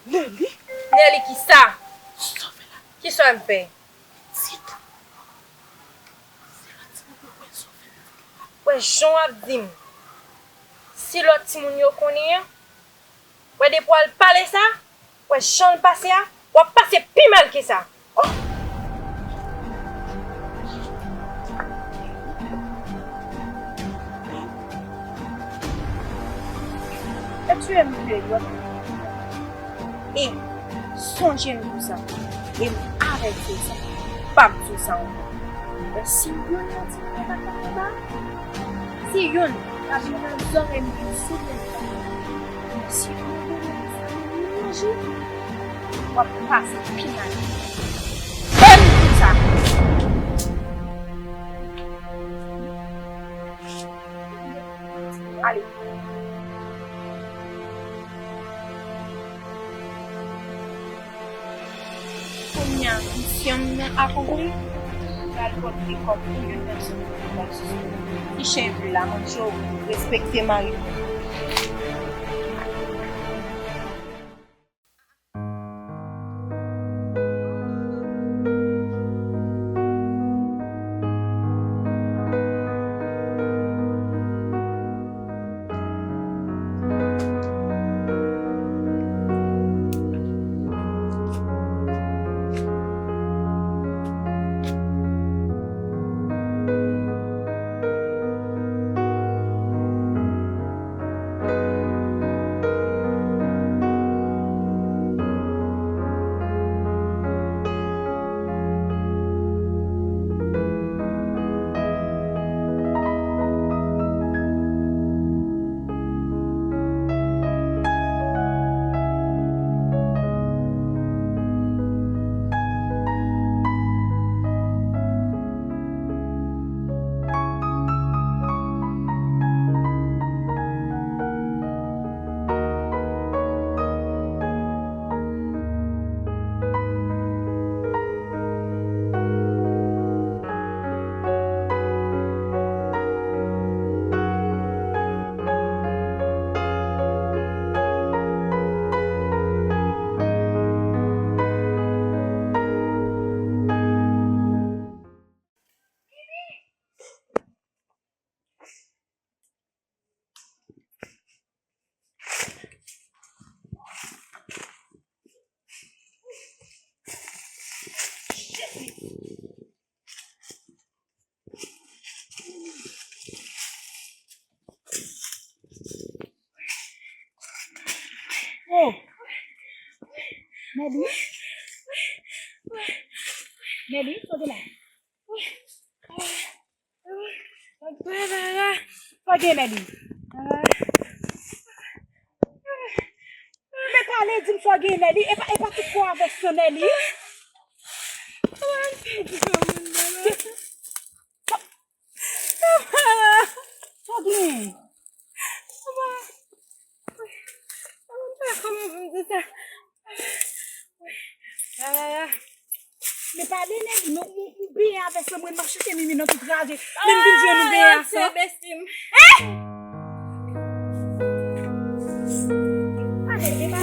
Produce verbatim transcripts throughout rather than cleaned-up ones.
Nelly? Nelly kisa? Sa w fè la? Kisa m fè? Pitit. Se lòt timoun yo kwè sa w fè la. Wè jan w ap di m. Si lòt timoun yo konnen an, wè depi w al pale sa, wè jan l pase a, w ap pase pi mal ke sa. Oh! E tire m vye yòt. E sonje m di w sa. E m avèti w sa. Pa m di w sa ankò. Men si youn nan timoun yo pa t ap anba, si youn t ap vin nan zòrèy m pou soutni m, si youn nan timoun yo manje, w ap pase pi mal. Ban m di w sa. Ale. Kounye a, misyon m nan akonpli, m pral pote kòb pou youn nan timoun yo pral sou sou. Ti chen vle la, manje w, respekte mari w. Oh! Nelly? Nelly, kote la? Sa gen, Nelly? Men pale, di m sa gen, Nelly. E pa, e pa tout kò avèk sa, Nelly. Sa gen? Men pale, Nelly, men ou, ou benyen avèk sa, mwen m ap chèche Mimi nan tout raje. Men m vin jwenn ou benyen ak sa. Pale, e pa,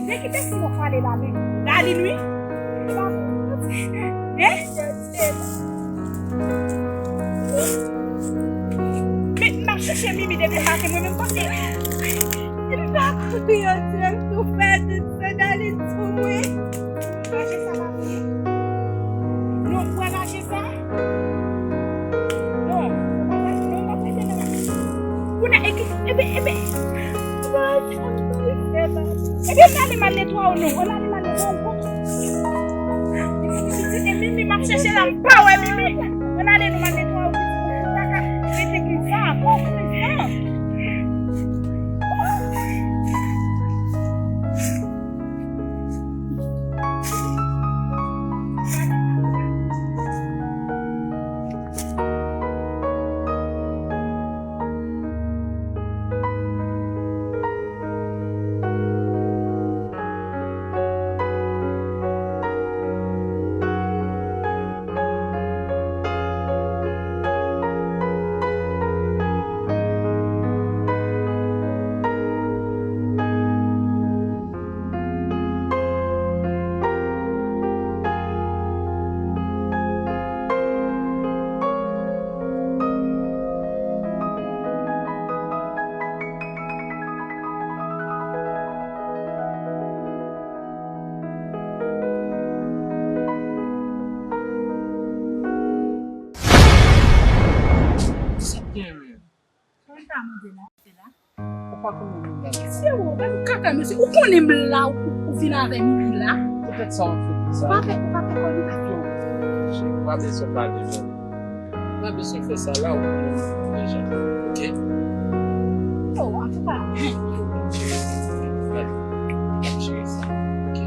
de ki bèsi w ap pale la, men? Lalin, wi. E pa bon. Hein? Men, m ap chèche Mimi depi maten, mwen menm panse. M pa kouri, yo di m tou fè tout sa, Lalin tou mwen. Raje sa pa pou mwen. Non, ou pral raje sa? Non, ou pral raje, non, m pa prete nan la. Ou nan eki, ebe, ebe. Ebyen, ann ale m al netwaye w non. Ann ale m al netwaye w. Pitit, e Mimi m ap chèche la, m pa wè Mimi. Ann ale nou al netwaye w. Ou pa ka rete konsa, konsa. Mwen pa mande la, se la. Ou pa konnen m la. Mesye, ou menm kaka, mesye. Ou konnen m la, ou, ou vin avè Mimi la. Poutèt sa w ap fè konsa. Ou pa fè, ou pa fè kò nou. Cheri, ou pa bezwen pale menm. Ou pa bezwen fè sa la, ou konnen m deja. Oke? Yo, antouka. Gade, m ap jere sa. Oke?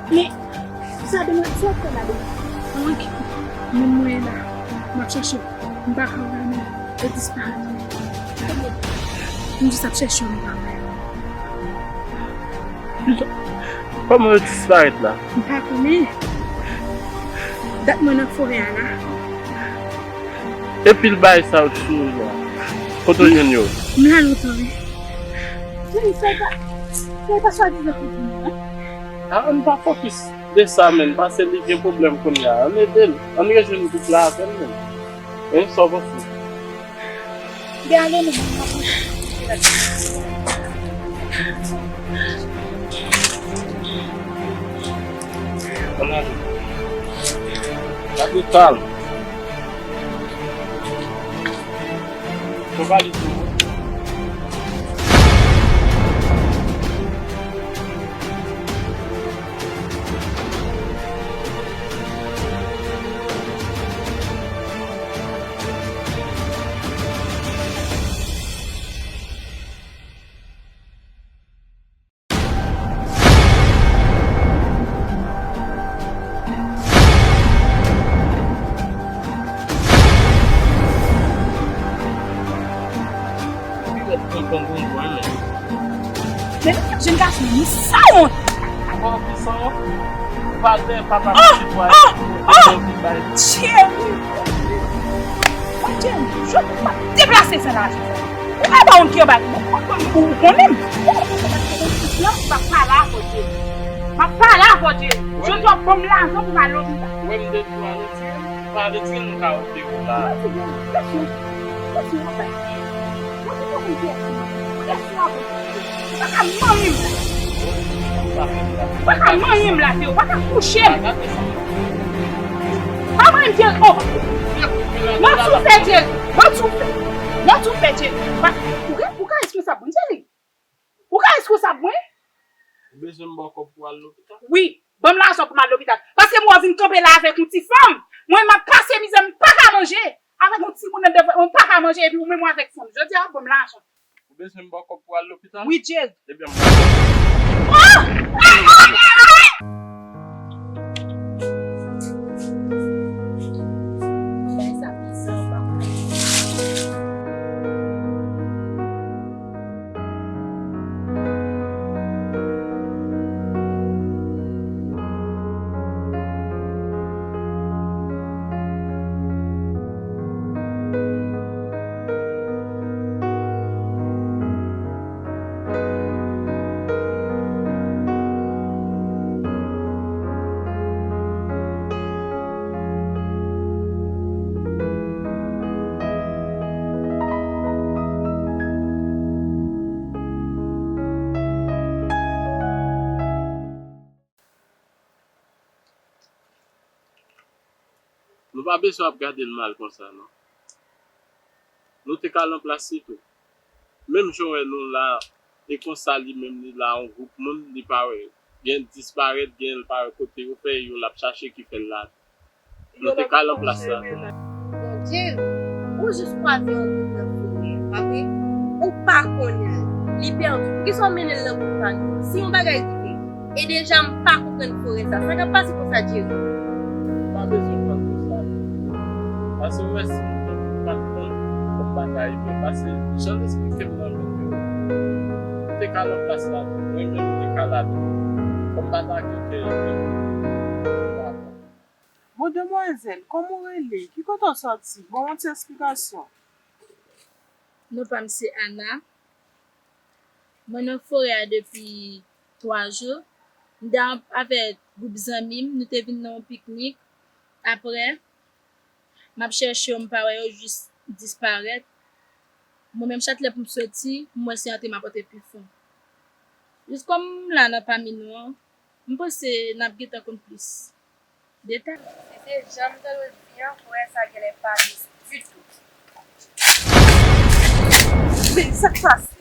Men, sa demen, sa w ap fè la demen? Mwen ki moun mwen ye la, m ap chèche w, m pa ka wè w, e disparèt. M jis ap chèche w, m pa wè w. Kòman yo disparèt la? M pa konnen. Dat mwen nan forè a la. E pil bagay sa yo sou ou la. Kote w jwenn yo? M la lontan wi. Wi, sa e pa, sa e pa swadizan kote nou an. A, ann pa fokis de sa menm, paske li gen pwoblèm kounye a. Ann ede l. Ann rejwenn gwoup la avè l menm. Hein, sa w panse? Gen ale nou menm. Ann ale. Gade kalm. Fò pale tou. Men nou jèn gason, nou sanwont! Kòman w pi sanwont? Ou pa dèyè papa pitit ou a, ou vin bay. Cheri! Bondye, jodi m ap deplase sa la. Ou pa ba yon kè bay. Ou konnen m. Ou konnen m. M ap pale avè w, Jeri. M ap pale avè w, Jeri. Jodi w ap ban m lajan pou m al lopital. Ou wè m de dwa retire m? Pale, di nou ka opere w la. Mwen di nou, presyon, presyon ap bay. Mwen di nou, presyon ap bay. Ou pa ka manyen m la. Ou pa ka manyen m la, Jerry. Ou pa ka touche m. Pa manyen m, Jerry. Oh. Nan tou fè, Jerry. Nan tou fè. Nan tou fè, Jerry. Ou ka, ou ka responsab mwen, Jerry. Ou ka responsab mwen? Ou bezwen m ba w kòb pou w al lopital? Wi, ban m lajan pou m al lopital. Paske m wè w vin kanpe la avèk yon ti fanm. Mwen, m ap pase mizè, m pa ka manje. Avèk yon timoun nan devan, m pa ka manje, epi ou menm w avèk fanm. Jodi a, ban m lajan. Ou bezwen m ba w kòb pou w al lopital? Wi, Jerry. Ebyen, m ba w. Nou pa bezwen ap gade l mal konsa, non. Nou te ka lan plas li tou. Menm jan w wè nou la, e konsa li menm li la, yon gwoup moun, li pa wè. Gen disparèt, gen l pa wè kote yo fè, yo l ap chache ki fè l la. Nou te ka lan plas la. Bondye, ou jis kwaze yon moun nan forè a, pa vre? Ou pa konnen l, li pèdi. Poukisa w mennen l nan gwoup pa nou an? Si yon bagay rive, e deja m pa konprann forè sa. Sa k ap pase konsa, Jerry? Ou pa bezwen pran konsa. Paske ou wè si m te konn pa t konn, fò m pa ta rive. Paske jan l esplike m nan videyo, m te ka lan plas la tou. Mwen menm, m te ka la tou. Fò m pa ta kite rive. Bon, demwazèl, kòman w rele? Ki kote w sòti? Ban m yon ti esplikasyon. Non pa m se Ana. Mwen nan forè a depi twa jou. M te avèk gwoup zanmi m, nou te vin nan yon piknik. Apre, m ap chèche yo, m pa wè yo, jis disparèt. Mwen menm, chak lè pou m soti, m wè se antre m ap antre pi fon. Jis kòm m la nan pami nou an, m panse n ap gentan konn plis detay. Si se jan m tande w di an, frè, sa genlè pa jis ditou. Men sa k pase?